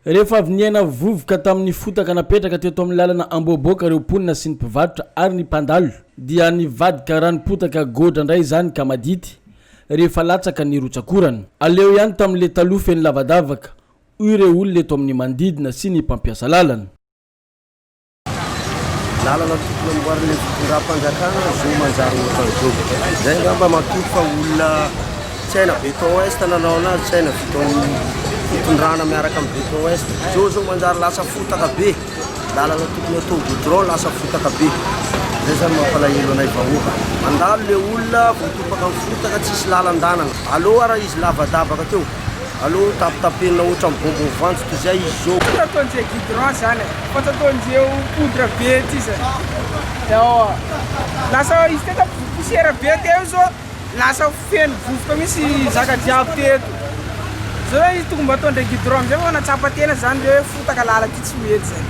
Rehefa avy niaina vovoka tamin'ny fotaka napetraka teto amin'ny lalana Ambohiboaka ireo mponina sy ny mpivarotra ary ny mpandalo dia nivadika ranom-potaka goatra indray izany ka madity rehefa latsaka ny rotsak'orana. Aleo ihany tamin'ilay taloha feno lavadavaka, hoy ireo olona eto amin'ny manodidina sy ny mpampiasa lalana. Lalana tokony amboarin'ny fitondram-panjakana zo manjary ohatran'izao. Zay angamba matoky fa olona tsy haina beton ouest nanao anazy, tsy haina beton fitondrana miaraka amin'ny beton ouest. Zao zao manjary lasa fotaka be. Lalana tokony atao goudron lasa fotaka be. Zay zany mampalahelo anay vahoaka. Mandalo le olona voatopaka amin'ny fotaka tsisy lalan-danana. Aleo ara izy lavadavaka teo. Aleo tapitapenina ohatran'ny bonbon vanjo toy izay izy zao. Tsy ataon'izay goudron zany e, fa tsy ataon'izay poudre be ty zany. Ewa, lasa izy teto poussière be teo zao, lasa feno vovoka mihitsy zaka jiaby teto. Zao zany izy tokony mba ataondreo goudron amizay fa nahatsapa tena zany hoe fotaka lala ty tsy mety zany.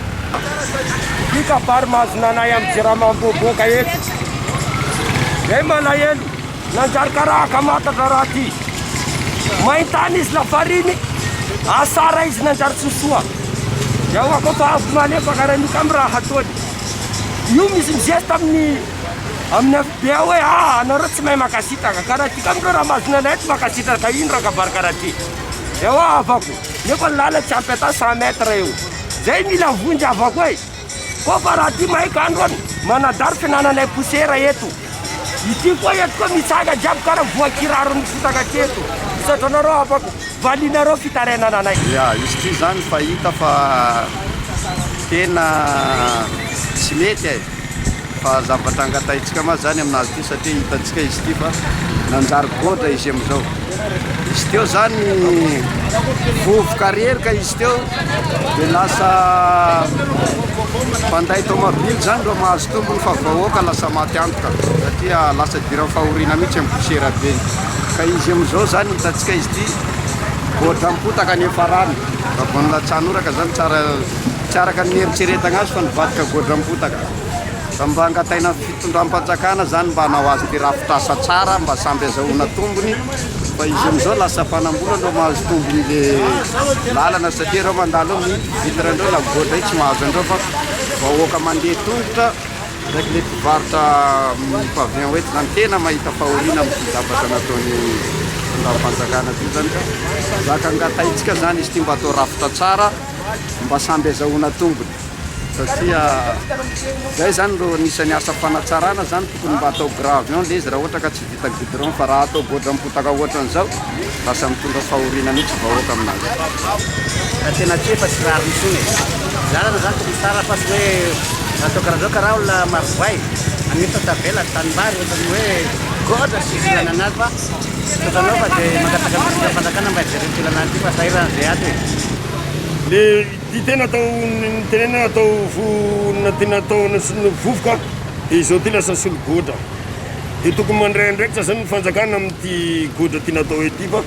Ty kabary mahazo nanay am jirama ambohiboka eto. Zay malahelo. Nanjary karaha akamatatra raha ty. Maintany izy lafariny, asara izy nanjary tsy soa. Dia ao koa fa avy malefaka raha ny kamy raha hataony. Io misy mizesta amin'ny amin'ny FB hoe ah anareo tsy mahay mankasitraka. Karaha ty kamy reo raha mahazo nanay tsy mankasitraka ino raha kabary karaha ty. Dia ao havako, nefa ny lala tsy ampy atao 100 mètres eo. Zay mila vonjy havako e. Koa fa raha ty mahay ka androany manadary finananay poussière eto. Ity koa eto koa mitsanga jiaby kara voa kiraron'ny fotaka teto. Misaotra anareo havako, valianareo fitarainana anay. Ya, izy ity zany fa hita fa tena tsy mety e! Fa zavatra angatahintsika ma zany aminazy ity satria hitantsika izy ity fa nanjary goatra izy amizao. Izy teo zany vovoka reraka izy teo de lasa mpanday tomobile zany reo mahazo tombony fa vahoaka lasa maty antoka satria lasa idiran'ny fahoriana mihitsy amin'ny poussière be ka izy amizao zany hitantsika izy ity goadram-potaka ny farany raha vao nilatsahan'oraka zany tsara tsy araka ny nieritreretana azy fa nivadika goadram-potaka Fa mba angataina fitondram-panjakana zany mba hanao azy ity rafitr'asa tsara mba samby azahoana tombony fa izy amizao lasa mpanambola no mahazo tombony le lalana satria reo mandalo eo mihidy vitre andreo na goatra io tsy mahazo andreo fa vahoaka mandeha tongotra ndraiky le mpivarotra amin'ny pavillon eto zany tena mahita fahoriana amin'ity zavatra nataon'ny fitondram-panjakana ty zany ka zaka angatahintsika zany izy ity mba atao rafitra tsara mba samby azahoana tombony. Satria zay zany ro anisan'ny asa fanatsarana zany tokony mba atao gravion le izy raha ohatra ka tsy vita goudron fa raha atao godram-potaka ohatran'izao lasa mitondra fahoriana mihitsy vahoaka aminazy. Raha tena tsy hoe fa tsy rariny intsony e. Lalana zany tokony tsara fa tsy hoe atao karaha zao karaha olona marovoay anefa tavela tanimbary ohatran'ny hoe goatra sy fihinanana anazy fa misaotra anao fa dia mangataka amin'ny fitondram-panjakana mba hijerena ity lalana ity fa sahirana zay ato e. Le Ty tena atao nitenenana atao vo tena atao vovoka de izao ty lasa nisolo godra de tokony mandray andraikitra zany ny fanjakana amin'ity godra ty natao ety fa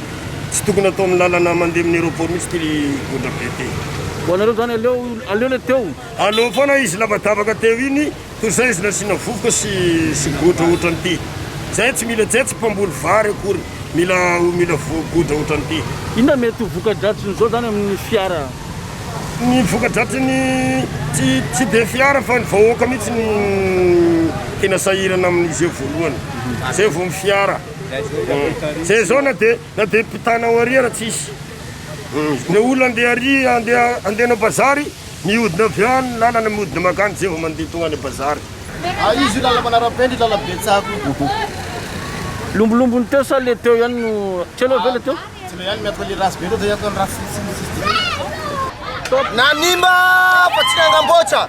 tsy tokony atao amin'ny lalana mandeha amin'ny aéroport mihitsy ty godra be ty. Ho anareo zany aleo aleo le teo. Aleo foana izy lavadavaka teo iny toy izay izy nasiana vovoka sy sy godra otran'ity. Zay tsy mila zay tsy mpamboly vary akory mila mila godra otran'ity. Inona mety ho voka-dratsin'izao zany amin'ny fiara? Ny voka-dratsin'ny tsy tsy dia fiara fa ny vahoaka mihitsy no tena sahirana amin'izy io voalohany. Zay vao ny fiara. Zay zao na dia na dia mpitana ao ary ara tsisy. Ny olona andeha ary andeha andeha hanao bazary mihodina avy any lalana mihodina mankany zay vao mandeha tonga any bazary. Ah izy io lala manara-penitra lala betsako. Lombolombony teo sa le teo ihany no tsy aloha ve le teo? Tsy le ihany miatoka le ratsy be loatra iato ny ratsy tsy misy izy ty. Nanimba fa tsy nagnamboatra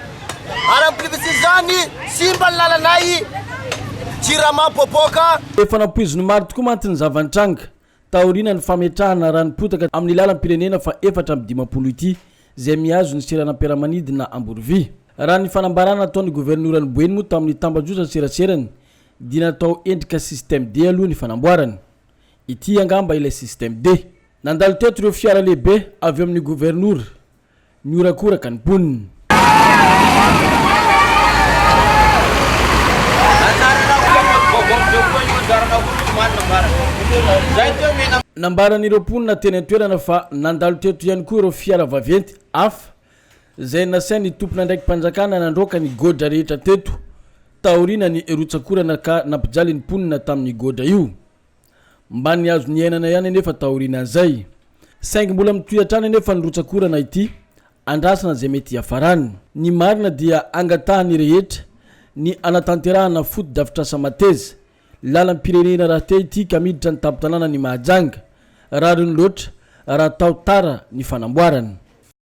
ary ampilimitsy izany simba ny lalanay jirama popoka. Efa nampoizin'ny maro tokoa mantsy ny zava-nitranga taorianan'ny fametrahana ranom-potaka amin'ny lalam-pirenena faha 54 ity izay mihazo ny seranam-piaramanidina Amborovy. Raha ny fanambarana nataon'ny governoran'i Boeny moa tamin'ny tambajotran-tseraserany dia natao endrika système D aloha ny fanamboarana. Ity angamba ilay système D. Nandalo teto ireo fiara lehibe avy ao amin'ny governora, nihorakoraka ny mponina. Nambaran'ireo mponina teny an-toerana fa nandalo teto ihany koa ireo fiara vaventy hafa izay nasain'ny tompon'andraiki-panjakana nandroaka ny godra rehetra teto taorian'ny rotsak'orana ka nampijaly ny mponina tamin'ny godra io. Mba ny azo niainana ihany anefa taorianan'izay. Saingy mbola mitohy hatrany anefa ny rotsak'orana ity, andrasana izay mety hiafarany. Ny marina dia angatahan'ny rehetra ny hanatanterahana fotodrafitrasa mateza, lalam-pirenena rahateo ity ka miditra ny tampon-tanànan'i Mahajanga. Rariny loatra raha atao tara ny fanamboarana.